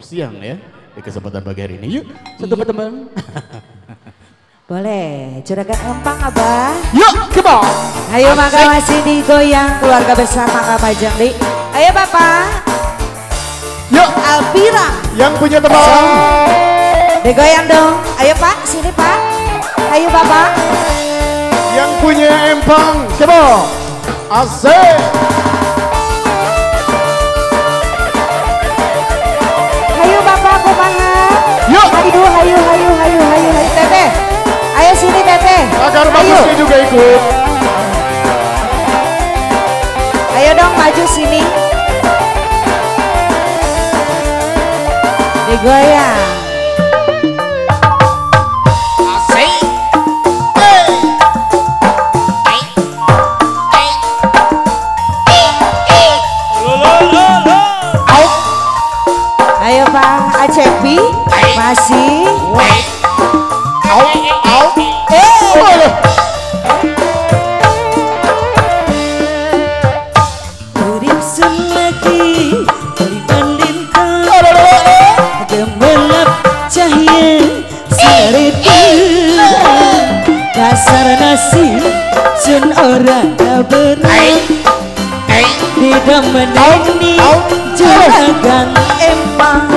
siang ya di kesempatan pagi hari ini. Yuk, satu teman. Boleh, Juragan Empang Abah. Yuk, come on. Ayo maka masih digoyang keluarga besar maka Pajang di. Ayo Bapak. Yuk. Alpira. Yang punya teman. Digoyang dong. Ayo Pak, sini Pak. Ayo Bapak. Yang punya empang, come on. Asik. Ayo Bapak, kumaha. Yuk. Hayu, hayu, hayu, hayu, hayu, hayu, Teteh. Ayo sini Teteh. Agar bagusnya juga ikut. Ayo dong maju sini. Digoyang. Asik. Ayo Pak Acepi masih. Au, au. Urip selagi lipan lintang gemerlap cahaya sari terang dasar nasib sun ora bener tidak meneni juragan empang.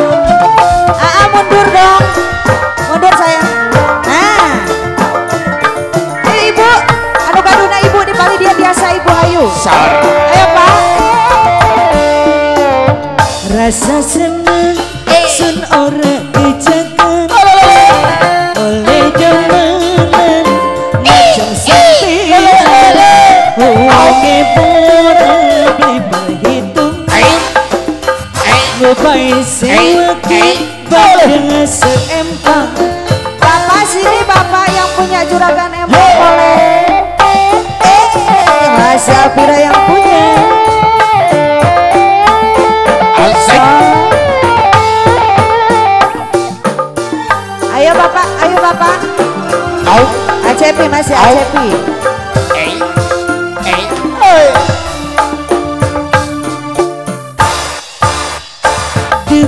Aa mundur dong, mundur sayang. Nah, ayo ibu, anu kaduna ibu di pali dia biasa ibu ayo. Ayo Pak. Rasa seneng sun ora dijaga oleh demenan macam sampean wonge ora beli perhitungan ngupai sewaki bareng seempang. Bapak sini bapak yang punya juragan empang boleh. Mas Alpira yang punya. Ayo bapak, ayo bapak. ACP masih ACP.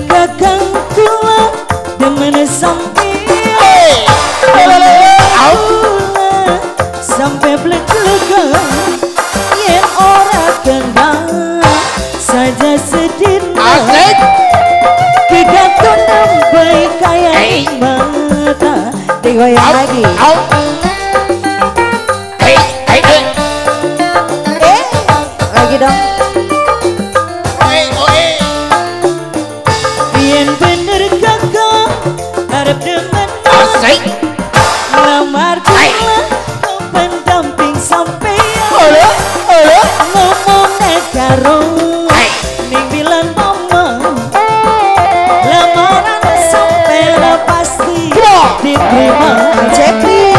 Kakang kula demen sampai sampai blek-blekan yen ora kendang saja sedina kegaton nembe kaya mata. Digoyang lagi. Lagi dong. Yen bener kakak harap demen lamar kula pendamping sampeyan ngomong karo ning bilang mama lamaran sampeyan pasti diterima. Cepi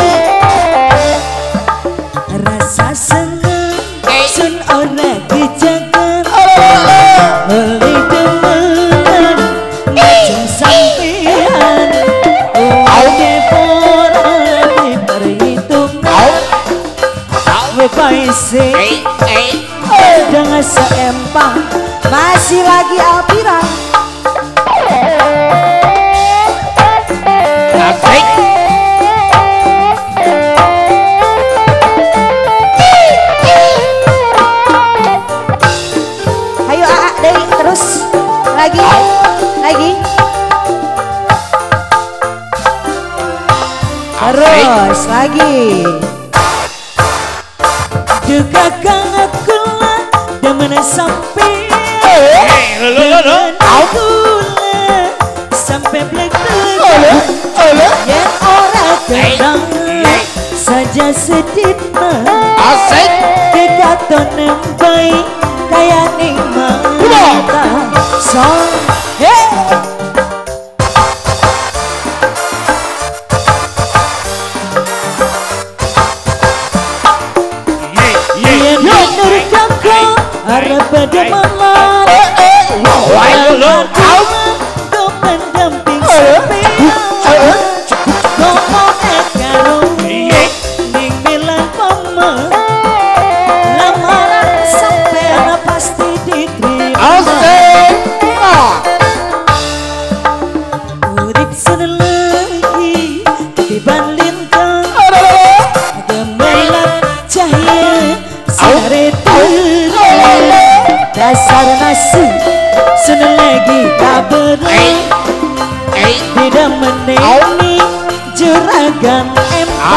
rasa seneng sun ora dijaga oleh demenan macam sampean wonge ora diperhitungan wepaise dengan seempang. Masih lagi Alpira. Asik. Ayo AA deh terus lagi lagi terus lagi. Kakang kula demen sampe demen kula sampe blek-blek yen ora kendang saja sedina asik kekaton nembe kaya ning mata so yen bener kakak arep demenan lamar kula go pendamping sampeyan ngomong karo ning bilang mama lamaran sampeyan pasti diterima. Asik.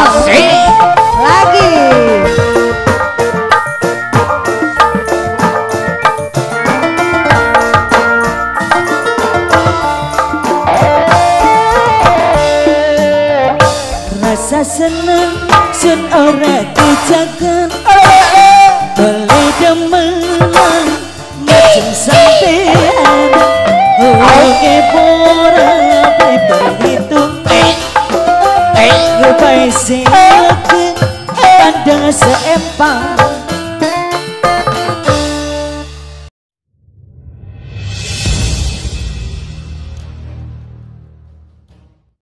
Asik. Lagi. Rasa seneng sun ora dijagan beli demenan macem sampean wonge ora diperhitung rupai sing legi pandang seempang.